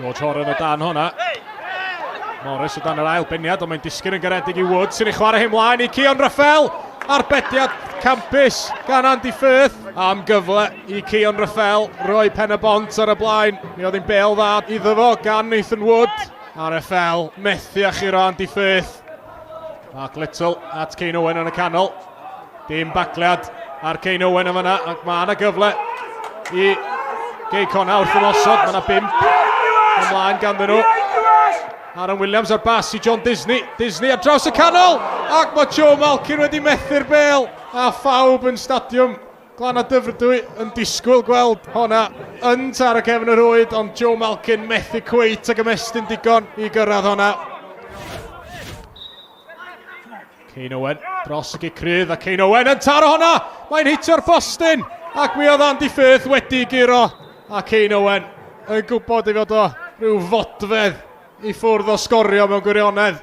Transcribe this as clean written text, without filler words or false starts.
George Horan o dan honna. Morris o dan yr ail beniad, ond mae'n disgyn yn garedig i Wood sy'n ei chwarae hi mlaen i Cion Raffel. Arbediad campus gan Andy Firth. Am gyfle i Cion Raffel roi pen y bont ar y blaen. Mi oedd hi'n bel dda iddo fo gan Nathan Wood. RFL methu a churo Andy Firth. Mark Little at Kane Owen yn y canol. Dim bagliad ar Kane Owen yn fyna, ac mae yna gyfle i Gei Conna wrth ymosod. Mae yna bimp ymlaen ganddyn nhw. Aaron Williams ar bas i John Disney. Disney ar draws y canol, ac mae Joe Malkin wedi methu'r bel. A phawb yn stadiwm Glan a Dyfrdwy yn disgwyl gweld honna yn taro cefn y rhwyd, ond Joe Malkin methu cweit ag ymestyn digon i gyrraedd honna. Kane Owen dros y gic rydd a Kane Owen yn taro honna! Mae'n hitio'r postyn ac mi oedd Andy Firth wedi guro a Kane Owen yn gwybod ei fod o rhyw fodfedd i ffwrdd o sgorio mewn gwirionedd.